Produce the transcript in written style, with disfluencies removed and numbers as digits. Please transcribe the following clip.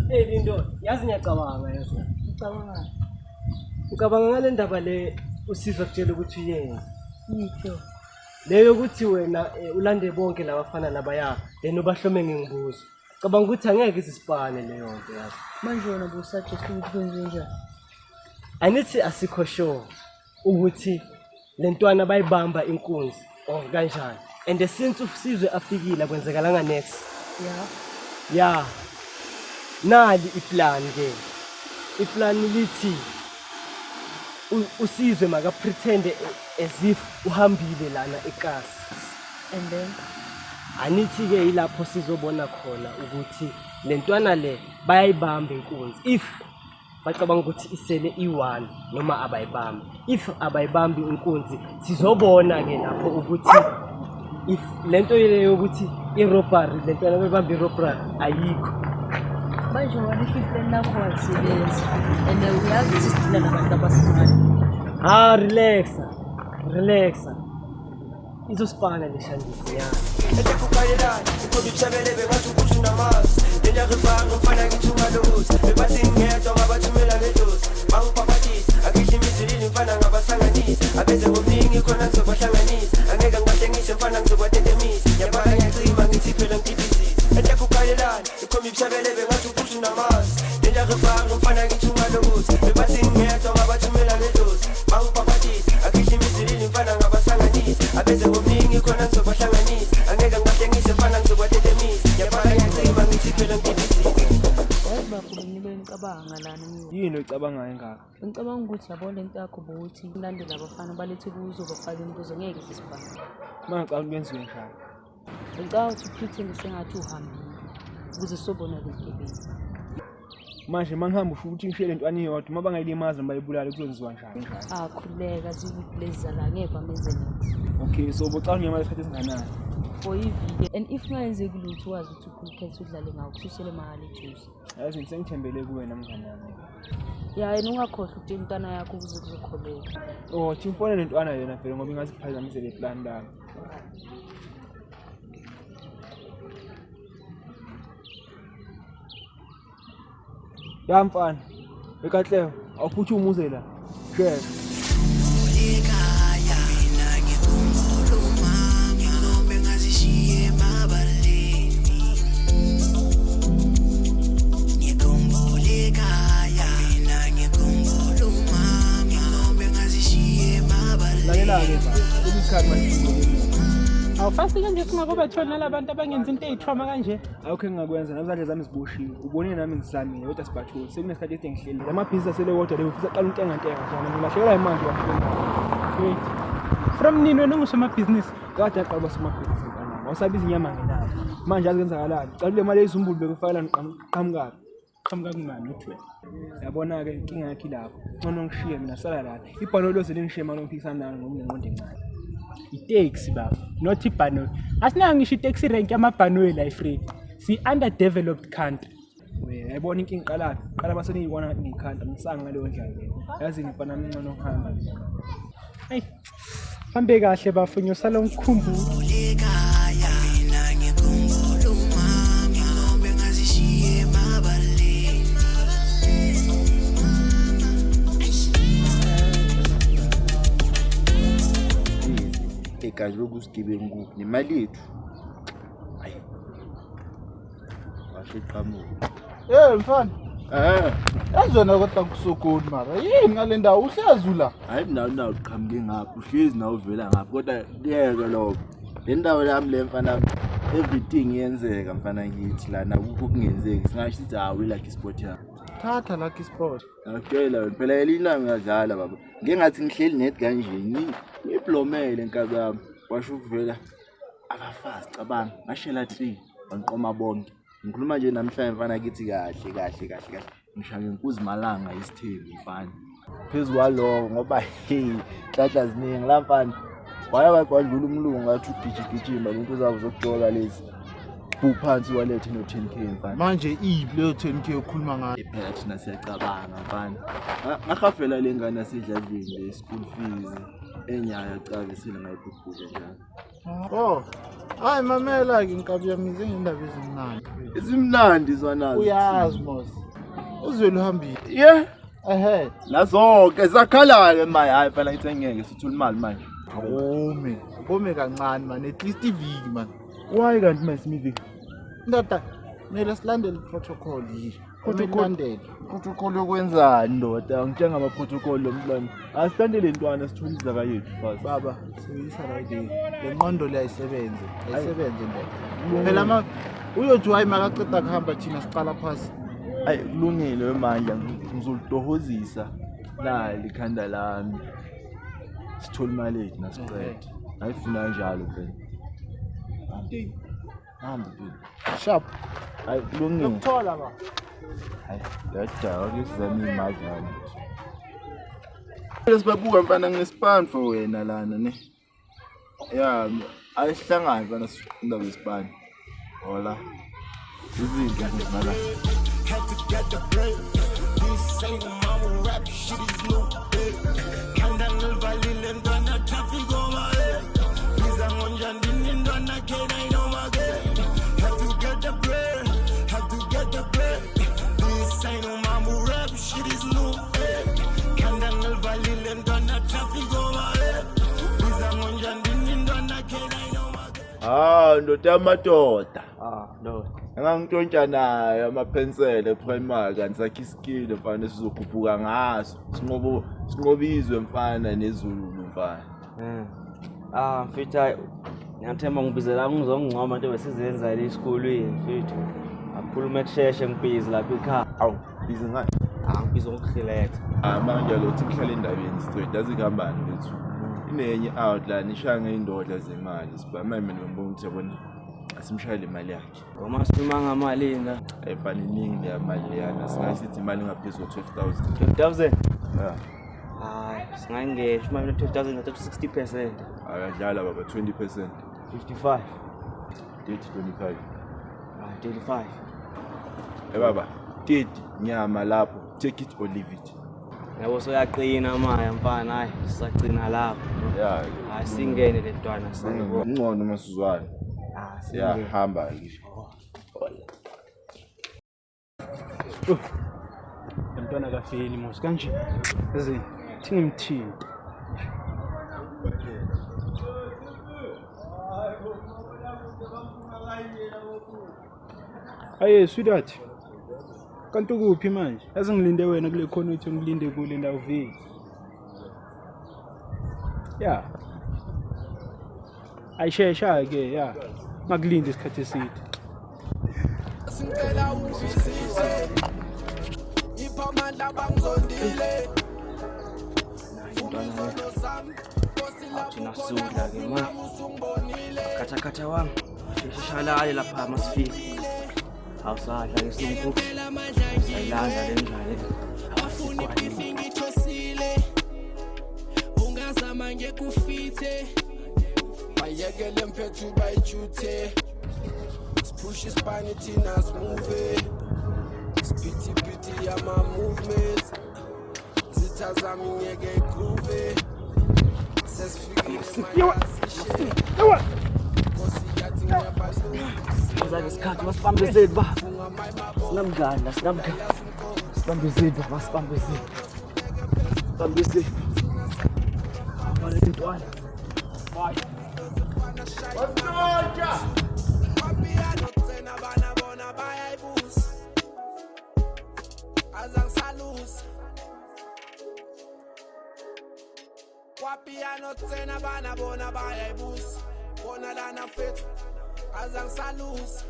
Hey Lindo, yazi ngiyacabanga yazi. Ucabanga Ngicabanga ngale ndaba le usizwa kutshela ukuthi uyenze. yiphi? Leyo yokuthi wena ulande bonke labafana labaya then ubahlome ngengibuzo. Cabanga ukuthi angeke izisipane leyo nto yazi. Manje wena busuggest ukuthi kwenziwe njani? Anithi asikho sure ukuthi le ntwana bayibamba inkunzi or kanjani. And since uSizwe afikile kwenzekalanga next. Ya. Ya. Nali iplan ke. Iplan lithi uSizwe maka pretend as if uhambile lana ekasi. And then Anithi ke ilapho sizobona khona ukuthi le ntwana le bayayibamba inkunzi if bacabanga ukuthi isele i-1 noma abayibambi. If abayibambi inkunzi sizobona ke lapho ukuthi if lento le yokuthi i-robbery le ntwana bebamba i-robbery ayikho. Manje wena if iplan lakho alisebenzi and uyazi ukuthi sidila nabantu abasizwayo. Ah, relaxa. Relaxa. Izosipana le shandisi ya. Yazi bafo bengibe ngicabanga lana mina. Yini oyicabangayo engaka? Ngicabanga ukuthi yabo le nto yakho bowuthi ulandele abafana balethe kuzo bafake imibuzo ngeke sisibambe. Uma ngicabanga kwenziwe njani? Ngicabanga ukuthi upretende sengathi uhambile ukuze sobona lezigebengu. Manje uma ngihamba usho ukuthi ngishiye le ntwana iyodwa, uma bangayilimaza noma bayibulale kuzonziwa njani? Ah, khululeka zikuphi lezi zala ngeke bamenze niks. Okay, so bocabanga ngemali isikhathi esinganani? For iviki and if kungayenzeki lutho wazi ukuthi ukhulukhethe udlale ngawo kususele mahhala ijuice. Yazi sengithembele kuwena mngani wami. Ya yena ungakhohlwa ukutshela intwana yakho ukuze kuzokholeka. Oh, thi ngifone nentwana yona vele ngoba ingaziphazamise le plan lami. Ya mfana, ekahle awuphuthume uze la. Shesha. Lalela-ke ba, isikhathi manje. Awufasti kanje singakobatholi nalabantu abangenza into eyitrauma kanje. Awukho engingakwenza, nami izandla zami ziboshiwe. Ubonile nami ngizamile kodwa sibatholi. Sekunesikhathi eside ngihleli. La mabhizinisi asele kodwa leyo ufisa aqala untengantenga njani. Ngilahlekelwa imali nje. Wait. From nini wena ungusomabhizinisi? Kade aqala uba somabhizinisi mfana. Wawusabiza inyama ngenani. Manje azi kwenzakalani. Cala le mali eyizumbulu bekufakela ngiqhamukaphi. Qhamuka kungani uthi wena? Yabona-ke inkinga yakho ilapho. Ngcono ngishiye mina sala lana. Ibhanoyi loze lingishiye manje ngiphikisana nalo ngoba nginengqondo encane. Iteksi baba, not ibhanoyi. Asinayo ngisho iteksi rank yamabhanoyi la eFree. Si underdeveloped country. Wena yayibona inkinga iqalaphi? Qala mase niyibona ngathi ngiyikhanda ngisanga ngaleyo ndlela leyo. Yazi mfana wami ngcono ngihamba mina. Ayi. Hambe kahle bafo ngiyosala ngikhumbula. Egazi lokusigebengu nemali yethu. Hayi. Washo iqhamuka. Hey mfana, Eh, yazi wena kodwa kusokoni mara. Yini ngale ndawo uhlezi la? hayi mina nawo uqhamuke ngapha, uhlezi nawe uvela ngapha kodwa kuyeke lokho. Le ndawo yami le mfana everything iyenzeka mfana kithi lana akukho okungenzeki. Singasho sithi hawu lucky spot yami. Thatha lucky spot. Ngakutshela wena phela elinye ilanga ngiyadlala baba. Ngike ngathi ngihleli net kanje ngiyiblomele nkabi yami. Washo ukuvela abafazi cabanga ngashela 3 banqoma bonke. Ngikhuluma nje namhlanje mfana kithi kahle kahle kahle kahle. Ngisha ngenkuzi malanga isithembu mfana. Phezu kwaloko ngoba hey nhlanhla ziningi la mfana. Waya kwadlula umlungu wathi ugijigijima lento zabo zokujola lezi. Bu phansi walethe no 10K mfana. Manje iphi leyo 10K okhuluma ngayo? Phela thina siyacabanga mfana. Ngahafela le ngane yasedladleni le school fees enyaya cabe sile ngayibhubhula njalo. Oh. Hayi mamela-ke inkabi yami ize ngendaba ezimnandi. Izimnandi zwanazo. Uyazi mos. Uzwele uhambile. Yeah. Ehe. Nazo-ke zakhala-ke maye hayi phela ngithi ngeke sithule imali manje. Awume. Kome kancane man, at least iviki man. Why kanti manje simiviki? Ndoda, kumele silandele i-protocol yi. Protocol? Protocol. Protocol yokwenzani ndoda? Ngitshela ngama-protocol lo mntwana. Asilandele ntwana sithole izaka yethu fast. Baba, sibuyisa right le. Le nqondo le ayisebenze. Ayisebenze ndoda. Phela ma uyothi hayi makaqeda kuhamba thina siqala phasi. Ayi kulungile wemandla ngizolitohozisa nali ikhanda lami. Sithole imali yethu nasiqede. Ayifuna kanjalo phela. Hambe phela. Sharp. Hayi kulungile. Ngiyakuthola ba. Hayi yadaka kusizama imali lana. Sibabuka mfana nginespan for wena lana ne. Ya ayihlangane mfana indaba yespan. Hola. Izinto ngizimala. Ah ndoda yamadoda. Ah, ndoda. Engangintshontsha nayo amaphensela eprimary kanti sakhe isikile mfana esizokhuphuka ngaso. Sinqobo sinqobizwe mfana nezulu mfana. Ah mfethu hayi ngiyathemba ngibizela ngizongcoma into besizenza le esikolweni mfethu. Akhulume kusheshe ngibhizi lapha ekhaya. Awu, busy ngani? Ah ngibhizi ngokurelax. Ah manje lo uthi ngihlale endabeni straight yazi kuhambani mfethu. Inenye outline ishaya ngey'ndodla zemali sibhama mina ngibona ukuthi yabona asimshayele imali yakhe. Noma sikhuluma ngamalini la? Ayifani iningi leya mali leyana singayisithi imali engaphezu ko-12 000. 12,000. Yeah. Hayi singangesho uma mina 12,000 ngathatha 60%. Akadlala baba 20%. 55. 30 25. Ah 35. Eh baba 30 nyama lapho take it or leave it. Yabo soyaqina maya mfana hayi sisagcina lapho. Yeah. Hayi singene le ntwana singene. Ngcono masizwane. Ah Ya singene. hamba ke. Lo mntwana kafeli mos kanje. Yazi thi ngimthinte. Aye sweetheart. Kanti ukuphi manje? Yazi ngilinde wena kule khona uthi ngilinde kule ndawo viki. Ya. Ayishesha ke ya. Ngakulindi isikhathi eside. Singicela ungisise Ngipha amandla bangizondile Vuma izono zami Nkosi lapho Thina khona sudla ke ma. usungibonile Khathakhatha wami. Sheshe shalale lapha masifike. Awusadla ke sinomkhukhu. Sayilanda le ndlale. Bafuna ibifi ngithosile Ungazama ngekufithe Bayekele mfethu bayijuthe Siphusha isipani thina simuve Siphithiphithi yama movements Zitha zami ngeke igroove Sesifikile manje Nkosi yathi ngiyabalusa Uza ngesikhathi masibambezeli ba. Sinamngani la sinamngani. Sibambezeli baba sibambezeli. Sibambezeli. Bale ntwana. Papiano tsena bana bona bayayibusa Azangisalusa Kwapiano tsena bana bona bayayibusa Bona lana mfethu azangisalusa